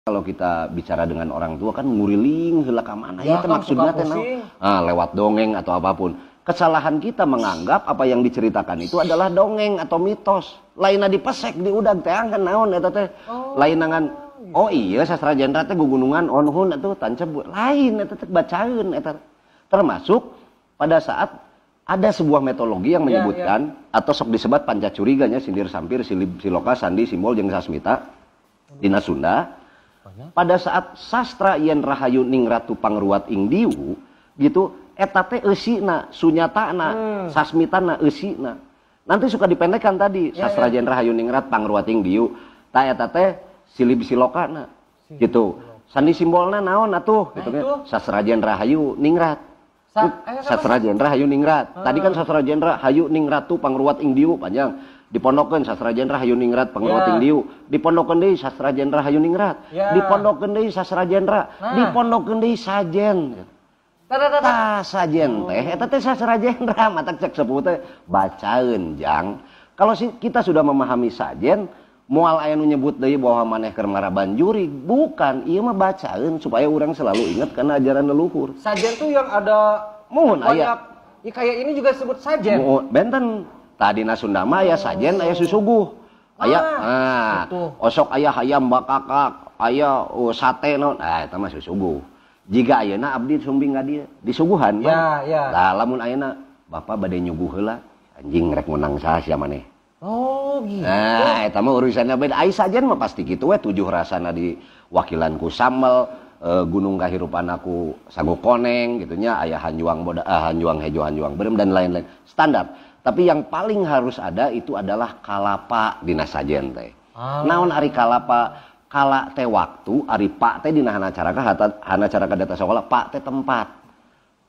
Kalau kita bicara dengan orang tua kan nguriling heula ka mana Ya, ya, teh kan maksudnya suka teh naon? pusing. Ah, lewat dongeng atau apapun. Kesalahan kita menganggap apa yang diceritakan itu adalah dongeng atau mitos. Lainna dipesek di udag teh kan naon eta teh. Lain ngan oh iya, sastra jendra teh gugunungan onhun atuh tancep lain, eta teh bacaeun eta. Termasuk pada saat ada sebuah metodologi yang menyebutkan atau sok disebut pancacuriganya, sindir, sampir, silib, siloka, sandi, simbol jeung sasmita dina Sunda. Pada saat sastra yen rahayu ningratu pangruwat ing diwu gitu, eta teh eusina, sunyatana, sasmitana, eusina. Nanti suka dipendekkan tadi, sastra yen rahayu ningrat pangruwat ing diu, ta eta teh silib silokana gitu. Sandi simbolna naon atuh gitu kan? Itu. Sastra jen rahayu ningrat. Siapa? Sastra jendra hayu ningrat. Tadi kan sastra jendra hayu ningratu pangruwat ing diu panjang. Dipondokeun sastra jendra hayu ningrat pangruwat ing diu. Dipondokeun deui sastra jendra hayu ningrat. Dipondokeun deui sastra jendra. Dipondokeun deui sajen. Tah, tah, tah, tah. Tah, sajen teh eta teh sastra jendra, matak cek sepuh teh bacaeun, jang. Kalau si, kita sudah memahami sajen, moal aya nu nyebut deui bahwa maneh keur maraban jurig, bukan, ieu mah bacaeun supaya orang selalu ingat karena ajaran leluhur. Sajen tuh yang ada Muhun, aya. banyak. Ya, kayak ini juga sebut sajen. Muhun, benten. Tadi na Sunda mah aya sajen, aya susuguh. Aya, ah, gitu. Osok aya hayam bakakak, aya, oh, sate naon. Ah, eta mah susuguh. Jika ayeuna abdi sumbing ka dieu, disuguhan, Bang. Ya, ya. Lah, lamun ayeuna bapak bade nyuguh heula, anjing rek menang saha sia maneh? Oh, gitu. Nah, eta mah urusannya beda. Ai sajen mah pasti kitu we, tujuh rasana di wakilan ku sambel, gunung kahirupan aku sago koneng gitu nya, aya hanjuang boda, hanjuang hejo, hanjuang berem dan lain-lain. Standar. Tapi yang paling harus ada itu adalah kalapa dina sajen teh. Naon ari kalapa? Kala teh waktu, ari pak teh dina hana caraka, hana caraka data sekolah, pak teh tempat.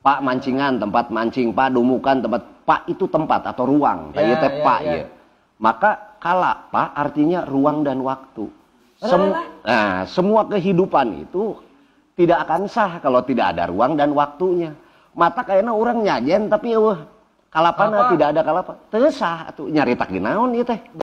Pak mancingan, tempat mancing, pak dumukan, tempat, pak itu tempat atau ruang. Tah, ieu teh pak ieu. Maka kalapa artinya ruang dan waktu. Nah, semua kehidupan itu tidak akan sah kalau tidak ada ruang dan waktunya. Mata kayaknya orang nyajen tapi eueuh kalapana, Kalapa. tidak ada kalapa. Teu sah atuh, nyarita ge naon ieu teh.